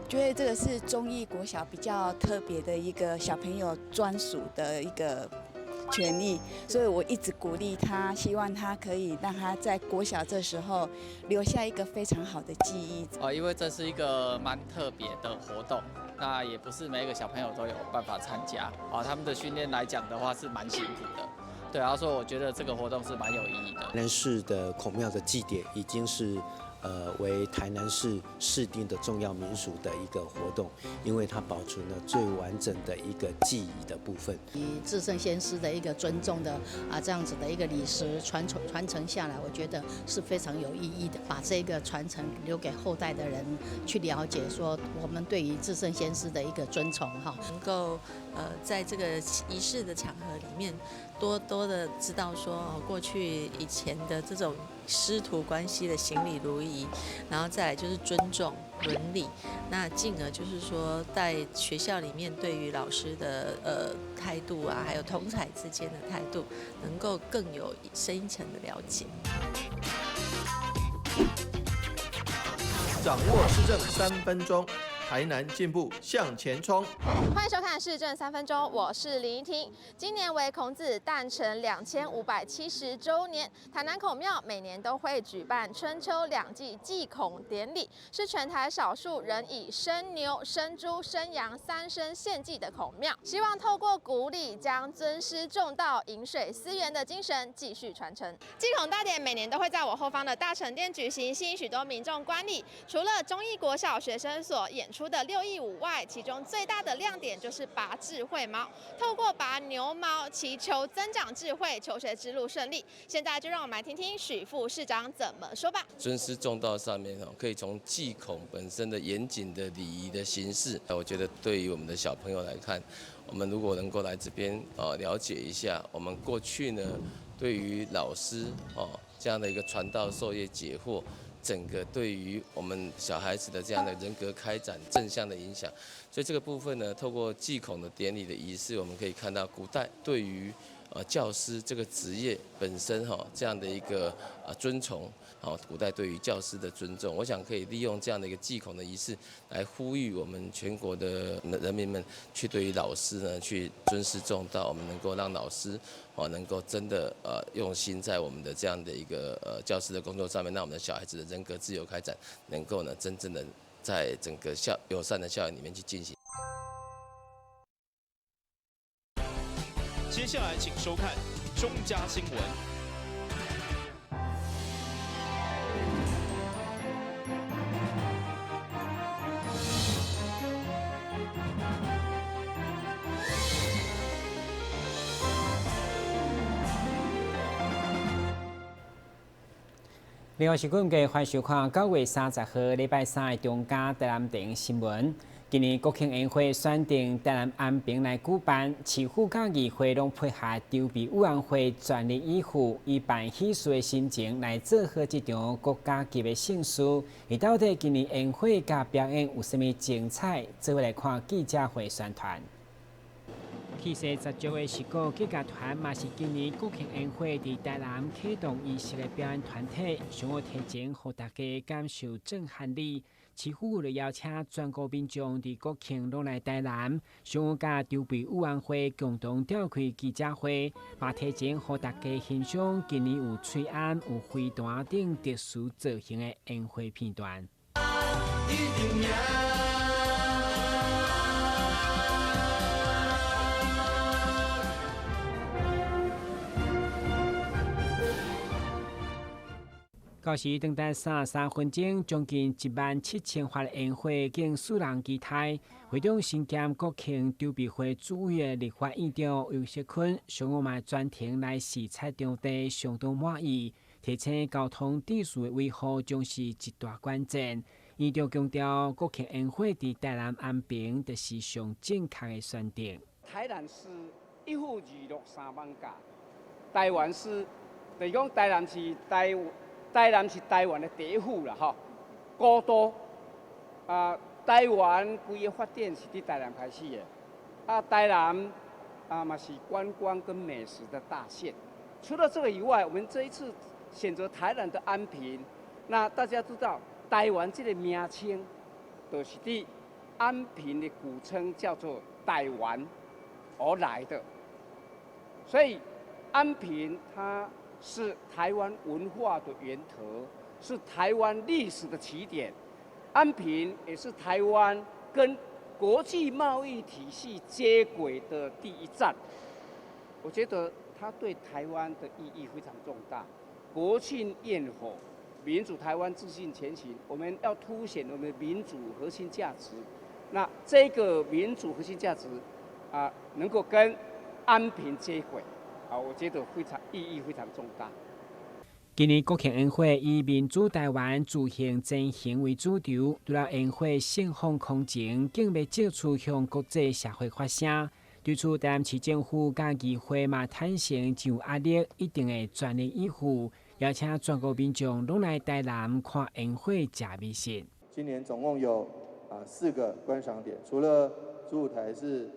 覺得這個是忠義國小比較特別的一個小朋友專屬的一個權利，所以我一直鼓勵他，希望他可以讓他在國小這時候留下一個非常好的記憶。哦，因為這是一個蠻特別的活動，那也不是每一個小朋友都有辦法參加。啊，他們的訓練來講的話是蠻辛苦的。對啊，所以我覺得這個活動是蠻有意義的。台南市的孔廟的祭典已經是為台南市市定的重要民俗的一個活動，因為它保存了最完整的一個記憶的部分。以至聖先師的一個尊重的啊，這樣子的一個禮儀傳承下來，我覺得是非常有意義的。把這個傳承留給後代的人去了解，說我們對於至聖先師的一個尊崇哈，能夠在這個儀式的場合裡面，多多的知道說過去以前的這種師徒關係的行禮如儀，然後再來就是尊重倫理，那進而就是說在學校裡面對於老師的態度啊，還有同儕之間的態度，能夠更有深一層的了解。掌握市政3分鐘，台南進步向前衝。歡迎收看《市政三分鐘》，我是林怡婷。今年為孔子誕辰2570週年，台南孔廟每年都會舉辦春秋兩季祭孔典禮，是全台少數仍以生牛、生豬、生羊三牲獻祭的孔廟。希望透過古禮，將尊師重道、飲水思源的精神繼續傳承。祭孔大典每年都會在我後方的大成殿舉行，吸引許多民眾觀禮。除了忠義國小學生所演出的六藝舞外，其中最大的亮點就是拔智慧毛，透過拔牛毛祈求增長智慧，求學之路順利。現在就讓我們來聽聽許副市長怎麼說吧。尊師重道上面可以從祭孔本身的嚴謹的禮儀的形式，我覺得對於我們的小朋友來看，我們如果能夠來這邊啊了解一下，我們過去呢對於老師哦這樣的一個傳道授業解惑。整個對於我們小孩子的這樣的人格開展正向的影響，所以這個部分呢，透過祭孔的典禮的儀式，我們可以看到古代對於教師這個職業本身哈這樣的一個尊崇，好，古代對於教師的尊重，我想可以利用這樣的一個祭孔的儀式，來呼籲我們全國的人民們去對於老師呢去尊師重道，我們能夠讓老師哦能夠真的用心在我們的這樣的一個教師的工作上面，讓我們的小孩子的人格自由開展，能夠呢真正的在整個校友善的校園裡面去進行。接下來，請收看中嘉新聞。另外是今日歡迎收看9月30號禮拜三的中嘉台南電新聞。今年國慶煙火選定台南安平來舉辦，市府佮議會攏配合籌備委員會全力以赴，以辦喜事的心情來做好這場國家級的盛事。而到底今年煙火佮表演有啥物精彩？做伙來看記者會宣傳。氣勢十足的石鼓劇團嘛是今年國慶煙火佇台南啟動儀式的表演團體，想欲提前予大家感受震撼力。市府為了邀請全國民眾佇國慶攏來台南，上午佮籌備委員會共同召開記者會，嘛提前予大家欣賞今年有喙罨、有飛彈等特殊造型的煙火片段。到時長達33分鐘，將近1萬7千發煙火經使人期待。會長身兼國慶籌備會主委的立法院長游錫堃，上午嘛專程來視察場地，相當滿意，提醒交通秩序的維護將是一大關鍵。院長強調，國慶煙火佇台南安平，就是上正確的選擇。台南是一府二鹿三艋舺，台灣是，就是講台南是台。台南是台灣的第一府啦，吼，古都啊，台灣規个發展是佇台南開始的，啊，台南啊嘛是觀光跟美食的大縣。除了這個以外，我們這一次選擇台南的安平，那大家知道台灣這個名稱，就是佇安平的古稱叫做台灣而來的，所以安平它是台灣文化的源頭，是台灣歷史的起點。安平也是台灣跟國際貿易體系接軌的第一站。我覺得它對台灣的意義非常重大。國慶焰火，民主台灣自信前行，我們要凸顯我們民主核心價值。那這個民主核心價值啊，能夠跟安平接軌，啊，我覺得非常意義非常重大。今年國慶煙火以民主台灣自行前行為主軸，除了煙火盛放空前，更欲借此向國際社會發聲。對此，台南市政府佮議會嘛坦承真有壓力，一定會全力以赴，邀請全國民眾攏來台南看煙火、食美食。今年總共有4個觀賞點，除了主舞台是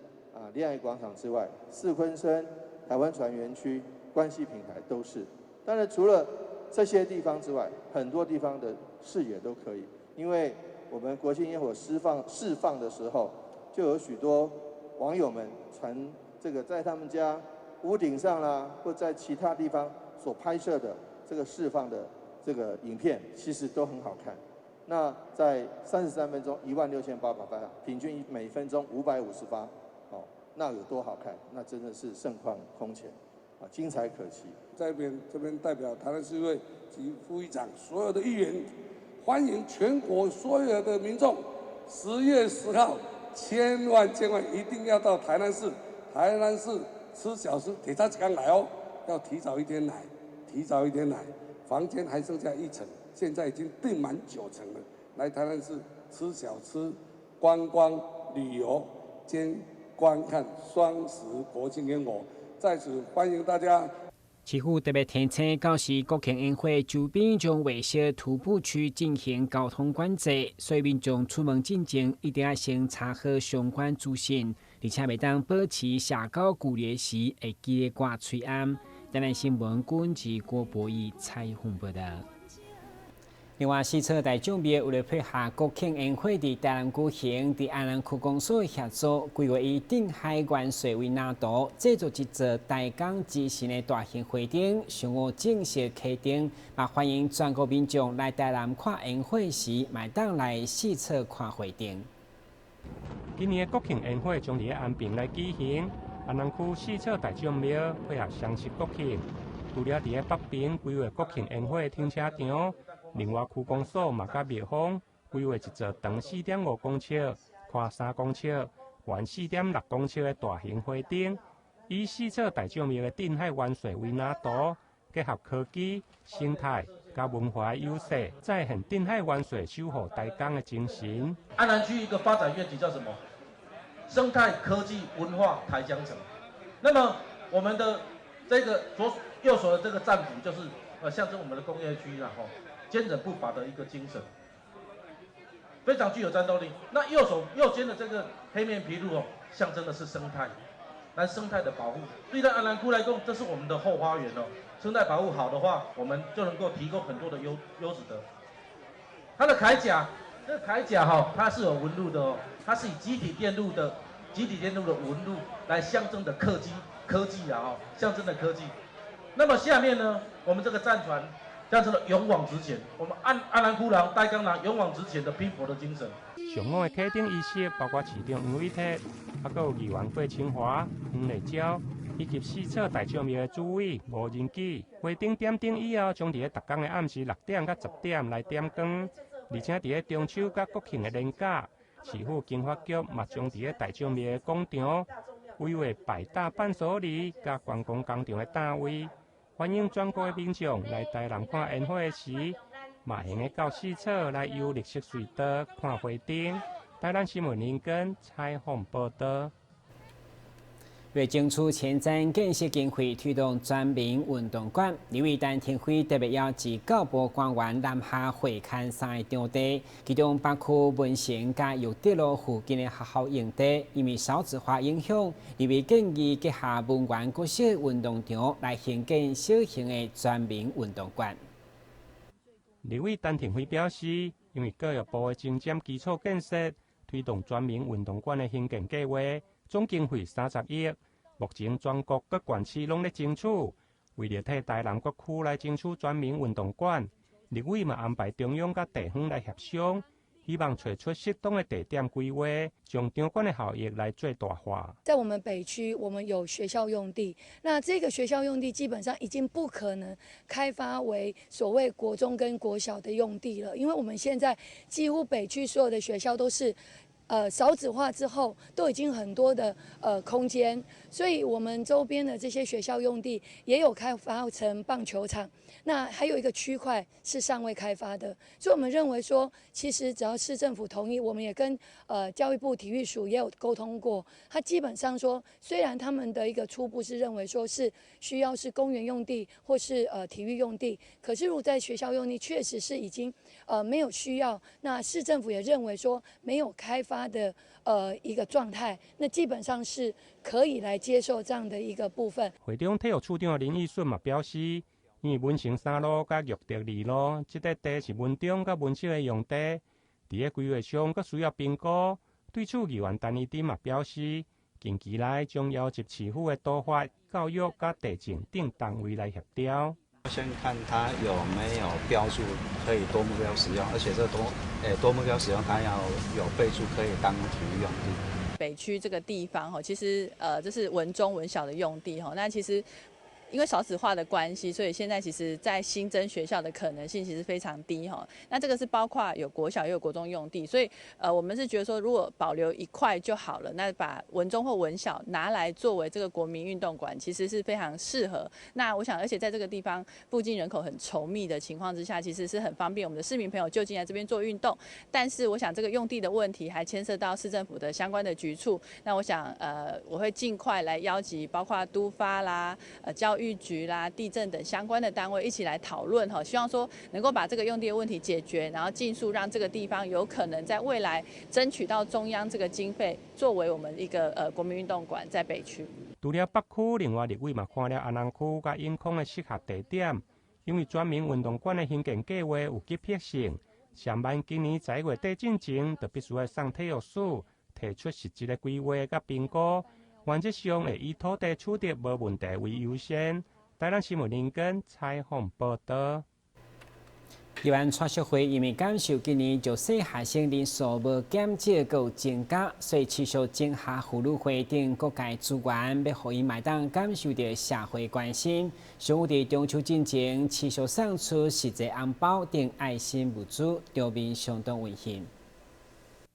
戀愛廣場之外，四鯤鯓、台灣船園區、關係平台都是。當然，除了這些地方之外，很多地方的視野都可以，因為我們國慶煙火釋放的時候，就有許多網友們傳這個在他們家屋頂上啦，或在其他地方所拍攝的這個釋放的這個影片，其實都很好看。那在33分鐘16,800發，平均每分鐘550發，哦，那有多好看？那真的是盛況空前，啊，精彩可期。在這邊代表台南市議會及副議長，所有的議員，歡迎全國所有的民眾，10月10號，千萬千萬一定要到台南市，台南市吃小吃，提早一天來哦，要提早一天來，提早一天來，房間還剩下一層，現在已經訂滿9成了。來台南市吃小吃、觀光旅遊兼觀看雙十國慶煙火，在此歡迎大家。市府特別提醒，到時國慶煙火周邊將劃設徒步區進行交通管制，所以民眾出門進前一定要先查好相關資訊，而且袂當保持社交距離時會記得掛喙罨。台南新聞軍事郭博義採訪報道。另外，四草大眾廟為了配合國慶煙火佇台南舉行，佇安南區公所協助，規劃以鎮海元帥為藍圖，製作一座台港之神的大型花燈，上午正式啟燈，嘛歡迎全國民眾來台南看煙火時，嘛會當來四草看花燈。今年的國慶煙火將佇安平來舉行，安南區四草大眾廟配合雙十國慶，除了佇北爿規劃國慶煙火停車場。另外，區公所嘛佮廟方規劃一座長4.5公尺、寬3公尺、懸4.6公尺的大型花燈，以四草大眾廟的鎮海元帥為藍圖，結合科技、生態佮文化優勢，再現鎮海元帥守護台港的精神。安南區一個發展願景叫什麼？生態科技文化台江城。那麼我們的這個左右手的這個戰斧，就是象徵我們的工業區啦，吼。堅韌不拔的一個精神，非常具有戰鬥力。那右手右肩的這個黑面琵鷺哦，象徵的是生態，來生態的保護。對咱安南區來講，這是我們的後花園哦。生態保護好的話，我們就能夠提供很多的優質的。它的鎧甲，這個鎧甲哈，它是有紋路的哦，它是以積體電路的紋路來象徵的科技啊，哦，象徵的科技。那麼下面呢，我們這個戰船。象徵了勇往直前，我們安南區人、台港人勇往直前的拼搏的精神。上午的啟燈儀式包括市長黃偉哲，還閣有議員郭清華、黃麗嬌，以及四草大眾廟的主委吳仁基。花燈點燈以後，將佇咧逐工的暗時6點到10點來點光，而且佇咧中秋佮國慶的連假，市府經發局嘛將佇咧大眾廟的廣場規劃百大伴手禮佮觀光工場的攤位。歡迎全國的民眾來台南看煙火時，嘛會用到四草來遊綠色隧道看花燈。台南新聞林根採訪報道。為爭取前瞻建設經費，推動全民運動館，立委陳亭妃特別邀集教部官員南下會勘三个場地，其中包括文成佮育德路附近的學校用地，因為少子化影響，立委建議結合文源國小運動場來興建小型的全民運動館。立委陳亭妃表示，因為教育部的前瞻基礎建設，推動全民運動館的興建計劃，總經費30億。目前全國各縣市攏咧爭取，為著替台南各區來爭取全民運動館，立委嘛安排中央佮地方來協商，希望揣出適當的地點規劃，將場館的效益來最大化。在我們北區，我們有學校用地，那這個學校用地基本上已經不可能開發為所謂國中跟國小的用地了，因為我們現在幾乎北區所有的學校都是少子化之後，都已經很多的空間，所以我們周邊的這些學校用地也有開發成棒球場，那還有一個區塊是尚未開發的，所以我們認為說，其實只要市政府同意，我們也跟教育部體育署也有溝通過，他基本上說，雖然他們的一個初步是認為說是需要是公園用地或是體育用地，可是如果在學校用地確實是已經沒有需要，那市政府也認為說沒有開發的一個狀態，那基本上是可以來接受這樣的一個部分。會長體育處長林義順嘛表示，因為文成三路佮玉德二路這塊地是文中佮文小的用地，佇咧規劃上閣需要評估。對此，議員陳怡貞嘛表示，近期內將邀集市府的都發、教育佮地政等單位來協調。先看它有沒有標註可以多目標使用，而且這多目標使用，它要有備註可以當體育用地。北區這個地方哈，其實這是文中文小的用地哈，那其實因為少子化的關係，所以現在其實在新增學校的可能性其實非常低哈。那這個是包括有國小也有國中用地，所以我們是覺得說，如果保留一塊就好了，那把文中或文小拿來作為這個國民運動館，其實是非常適合。那我想，而且在這個地方附近人口很稠密的情況之下，其實是很方便我們的市民朋友就近來這邊做運動。但是我想這個用地的問題還牽涉到市政府的相關的局處。那我想我會盡快來邀集包括都發啦、教育局啦、地政等相關的單位一起來討論哈，希望說能夠把這個用地的問題解決，然後盡速讓這個地方有可能在未來爭取到中央這個經費，作為我們一個國民運動館在北區。除了北區，另外立委嘛看了安南區佮永康的適合地點，因為全民運動館的興建計劃有急迫性，上萬今年11月底進前，就必須愛送體育署提出實質的規劃佮評估。原則上會以土地取得無問題為優先。台南新聞林根採訪報導。宜蘭蔡淑慧因為感受今年弱勢學生人數無減少，閣有增加，所以持續整合婦女會等各界資源，欲予𪜶嘛會當感受著社會關心。上午佇中秋進前，持續送出實際紅包等愛心物資，場面相當溫馨。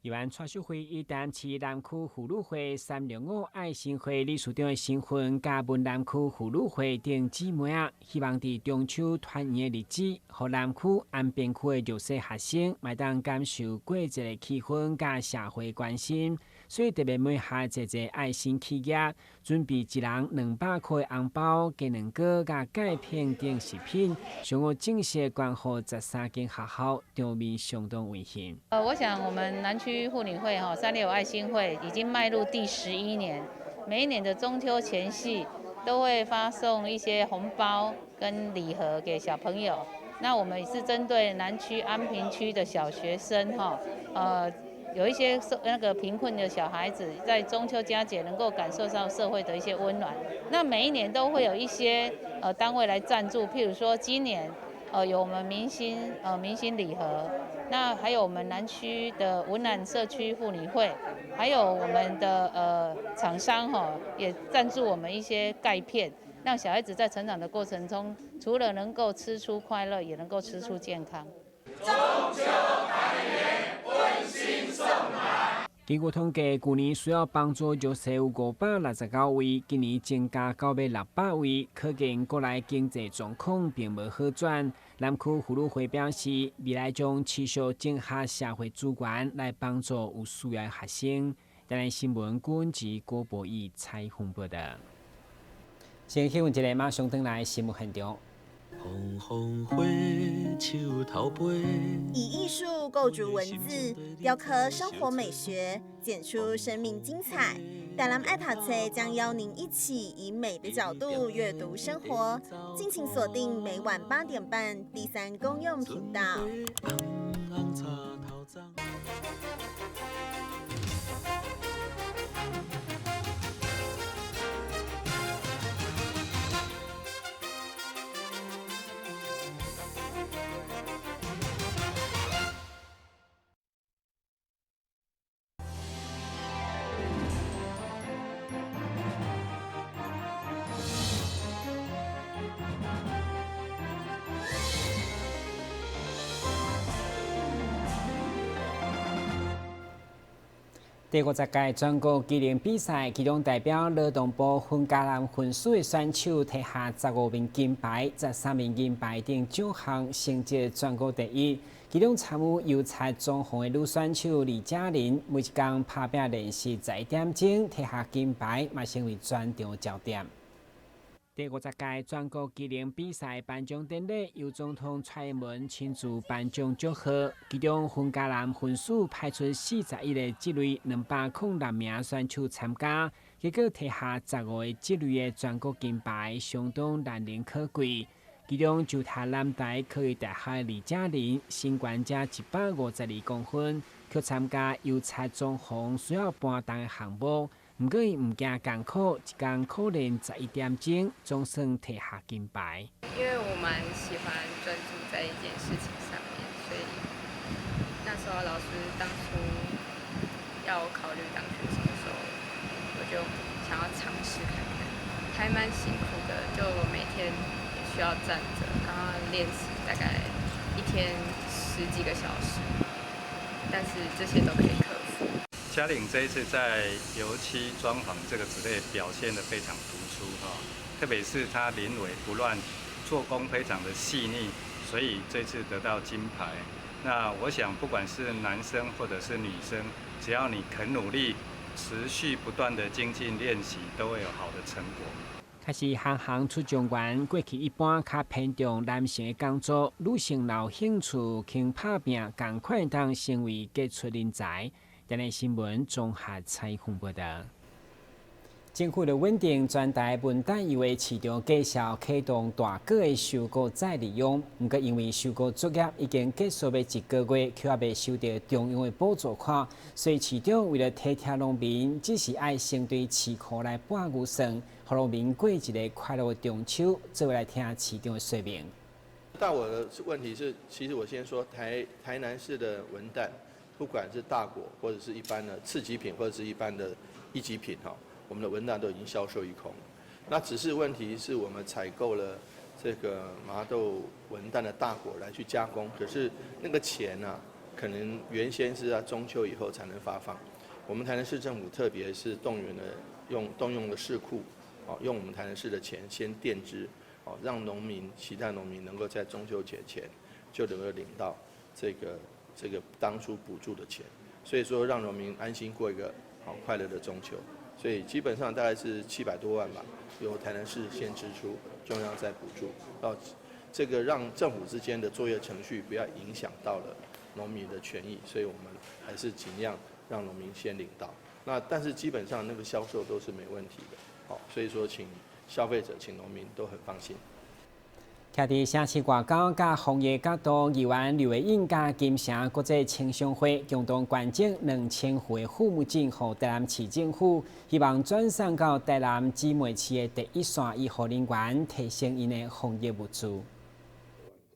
宜蘭蔡淑慧以台南市南區婦女會365愛心會理事長的身份，佮文南區婦女會等姊妹仔，希望佇中秋團圓的日子，予南區安平區的弱勢學生，嘛會當感受過節的氣氛佮社會關心，所以特別媒合濟濟愛心企業，準備一人200箍的紅包、雞卵糕佮鈣片等食品，上午正式捐予13間學校，場面相當溫馨。我想我們南區婦女會哈365愛心會已經邁入第11年，每一年的中秋前夕都會發送一些紅包跟禮盒給小朋友。那我們也是針對南區安平區的小學生哈，有一些那個貧困的小孩子，在中秋佳節能夠感受到社會的一些溫暖。那每一年都會有一些單位來贊助，譬如說今年有我們明星禮盒。那還有我們南區的文南社區婦女會，還有我們的廠商哈，也贊助我們一些鈣片，讓小孩子在成長的過程中，除了能夠吃出快樂，也能夠吃出健康。中秋團圓，溫馨送來。根據統計，舊年需要幫助弱勢有569位，今年增加到欲600位，可見國內經濟狀況並無好轉。南區婦女會表示，未來將持續整合社會資源來幫助有需要的學生。台南新聞郭文吉、郭博義採訪報導。先去問一下，馬上轉來新聞現場。紅紅火，樹頭尾。以藝術構築文字，雕刻生活美學，剪出生命精彩。台南愛讀冊將邀您一起以美的角度閱讀生活，敬請鎖定每晚8點半第三公用頻道。第50屆全國技能比賽，其中代表勞動部分嘉南分署的選手提下15面金牌、13面銀牌等獎項，成績全國第一。其中參與油漆裝潢的女選手李嘉玲，每一工拍拚練習11點鐘，提下金牌，嘛成為全場焦點。第50屆全國技能比賽頒獎典禮，由總統蔡英文親自頒獎祝賀。其中，分嘉南分署派出41個職類206名選手參加，結果提下15個職類的全國金牌，相當難能可貴。其中，就讀南台科技大學李嘉玲，身懸才152公分，卻參加油漆裝潢需要搬重的項目。毋過伊毋驚艱苦，一工苦練11點鐘，總算提下金牌。因為我蠻喜歡專注在一件事情上面，所以那時候老師當初要我考慮當選手的時候，我就想要嘗試看看，還蠻辛苦的，就每天也需要站着，然後練習大概一天十幾個小時，但是這些都可以克服。嘉玲這一次在油漆裝潢這個職類表現得非常突出哈，特別是她臨危不亂，做工非常的細膩，所以這次得到金牌。那我想，不管是男生或者是女生，只要你肯努力，持續不斷的精進練習，都會有好的成果。確實行行出狀元，過去一般較偏重男性的工作，女性若有興趣，肯拍拚，仝款會當成為傑出人才。台南新聞綜合採訪報導。政府的穩定全台文旦柚的市場繼續啟動大果的收購再利用，毋過因為收購作業已經結束欲一個月，卻猶未收到中央的補助款，所以市長為了體貼農民，只是愛先對市庫來撥預算，予農民過一个快樂的中秋。做伙來聽市長的說明。但我的問題是，其實我先說台南市的文旦，不管是大果或者是一般的次級品或者是一般的一級品哈，我們的文旦都已經銷售一空。那只是問題是我們採購了這個麻豆文旦的大果來去加工，可是那個錢呢，可能原先是在中秋以後才能發放。我們台南市政府特別是動員了動用了市庫，哦，用我們台南市的錢先墊資，哦，讓農民其他農民能夠在中秋節前就能夠領到這個當初補助的錢，所以說讓農民安心過一個好快樂的中秋。所以基本上大概是700多萬吧，由台南市先支出，中央再補助，到這個讓政府之間的作業程序不要影響到了農民的權益，所以我們還是盡量讓農民先領到。那但是基本上那個銷售都是沒問題的，好，所以說請消費者、請農民都很放心。徛佇城市外交佮防疫角度，議員劉慧英佮金城國際青商會共同捐贈2000副的護目鏡予台南市政府，希望轉送到台南姊妹市的第一線醫護人員，提升𪜶的防疫物資。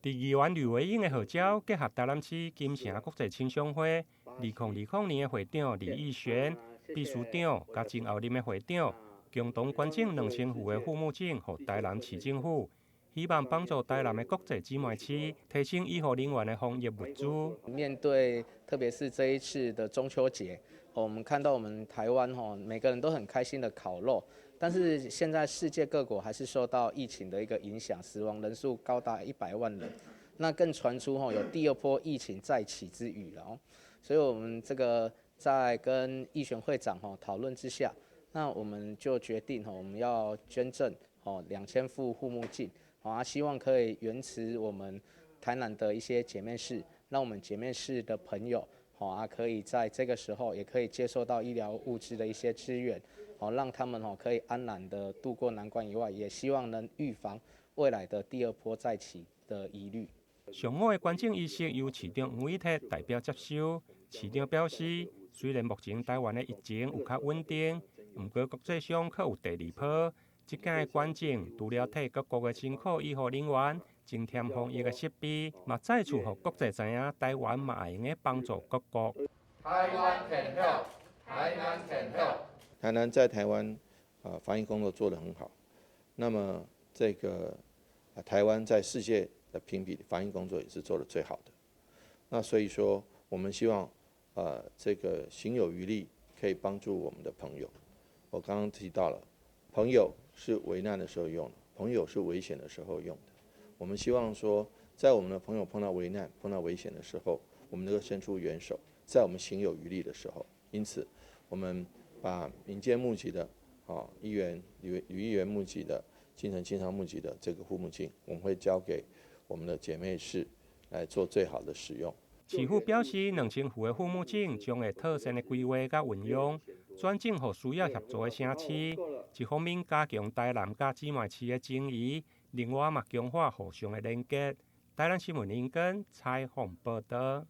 佇議員劉慧英的號召，結合台南市金城國際青商會，2020年的會長李義璇、秘書長佮曾後任的會長，共同捐贈兩千副的護目鏡予台南市政府。希望幫助台南的國際姊妹市提升醫護人員的防疫物資。面對特別是這一次的中秋節，我們看到我們台灣吼每個人都很開心的烤肉，但是現在世界各國還是受到疫情的一個影響，死亡人數高達100萬人，那更傳出吼有第二波疫情再起之虞了。所以我們這個在跟義選會長吼討論之下，那我們就決定吼我們要捐贈吼2000副護目鏡。啊，希望可以援持我們台南的一些姐妹市，讓我們姐妹市的朋友，好啊，可以在這個時候也可以接受到醫療物資的一些支援，好讓他們哦可以安然的度過難關以外，也希望能預防未來的第二波再起的疑慮。上午的捐贈儀式由市長黃偉哲代表接收。市長表示，雖然目前台灣的疫情有較穩定，毋過國際上閣有第二波。這擺的捐贈，除了替各國的辛苦醫護人員增添防疫的設備，嘛再次予國際知影，台灣嘛會用得幫助各國。 Taiwan can help，台南 can help。台南在台灣啊防疫工作做得很好，那麼這個台灣在世界的評比防疫工作也是做得最好的。那所以說，我們希望這個行有餘力，可以幫助這個可以幫助我們的朋友。我剛剛提到了，朋友是危難的時候用的，朋友是危險的時候用的。我們希望說，在我們的朋友碰到危難、碰到危險的時候，我們能夠伸出援手，在我們行有餘力的時候。因此，我們把民間募集的，啊，議員呂呂議員募集的、精神健康募集的這個護目鏡，我們會交給我們的姐妹市來做最好的使用。市府表示，2000副的護目鏡將會妥善的規劃佮運用，轉贈予需要協助的城市。一方面加強台南佮姊妹市的情誼，另外嘛強化互相的連結。台南新聞林根採訪報導。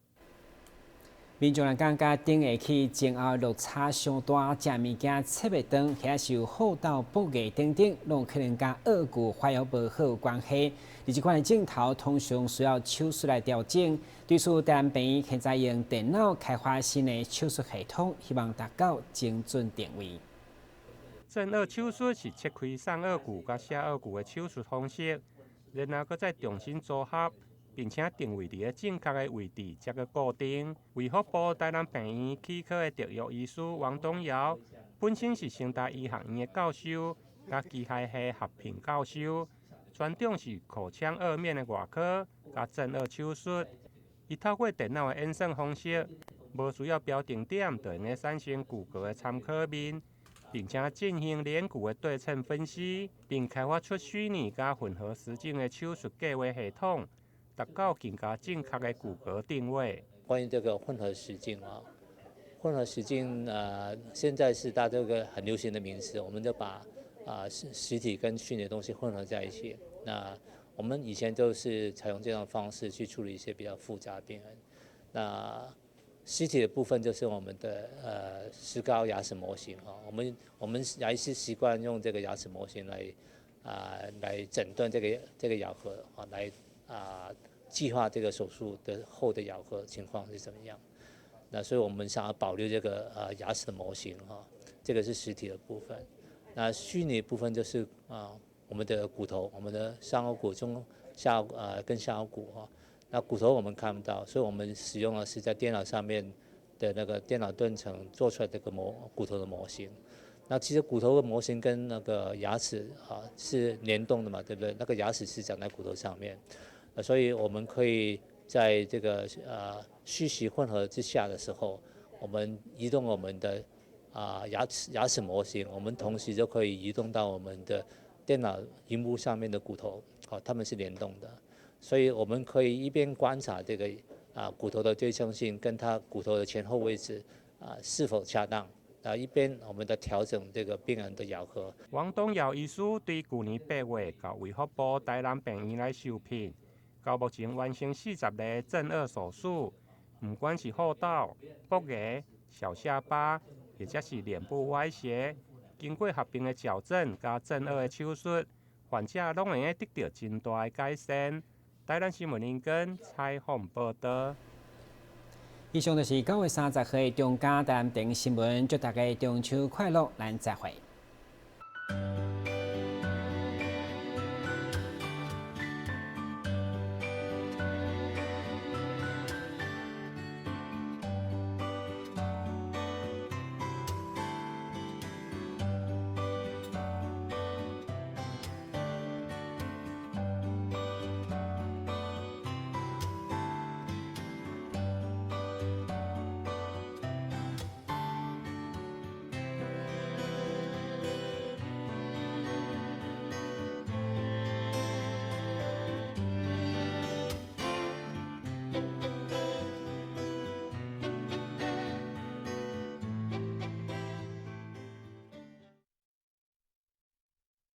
民眾人感覺頂下去前後落差傷大，食物件切袂斷，或者是有厚道薄牙等等，攏可能佮顎骨發育無好有關係。而這款的鏡頭通常需要手術來調整。對此，台南病院現在用電腦開發新的手術系統，希望達到精準定位。正顎手術是切開上顎骨佮下顎骨的手術方式，然後閣再重新組合，並且定位佇咧正確的位置，才閣固定。衛福部台南病院齒科的特約醫師王東堯，本身是成大醫學院的教授，佮機械系合聘教授，專長是口腔頜面的外科佮正顎手術。伊透過電腦的演算方式，無需要標定點，就會產生骨骼的參考面，並且進行臉骨的對稱分析，並開發出虛擬佮混合實境的手術計劃系統，達到更加正確的骨骼定位。關於這個混合實境啊，混合實境現在是大家這個很流行的名詞，我們就把實體跟虛擬的東西混合在一起。那我們以前都是採用這種方式去處理一些比較複雜的病人。那實體的部分就是我們的石膏牙齒模型啊，我們牙醫師習慣用這個牙齒模型來診斷這個咬合啊，來計劃這個手術的後的咬合情況是怎麼樣。那所以我們想要保留這個牙齒的模型哈，這個是實體的部分。那虛擬部分就是我們的骨頭，我們的上顎骨、中下跟下顎骨哈。那骨頭我們看不到，所以我們使用的是在電腦上面的那個電腦斷層做出來這個骨頭的模型。那其實骨頭的模型跟那個牙齒啊是聯動的嘛，對不對？那個牙齒是長在骨頭上面，所以我們可以在這個虛實混合之下的時候，我們移動我們的牙齒模型，我們同時就可以移動到我們的電腦螢幕上面的骨頭，好，它們是聯動的。所以我們可以一邊觀察這個骨頭的對稱性跟它骨頭的前後位置是否恰當，一邊我們在調整這個病人的咬合。王東堯醫師對舊年8月到衛福部台南病院來受聘，到目前完成40例正顎手術，毋管是戽斗、薄牙、小下巴，或者是臉部歪斜，經過合併的矯正佮正顎的手術，患者攏會得到真大的改善。台南新聞林根採訪報導。以上就是9月30號中嘉台南電新聞，祝大家中秋快樂，咱再會。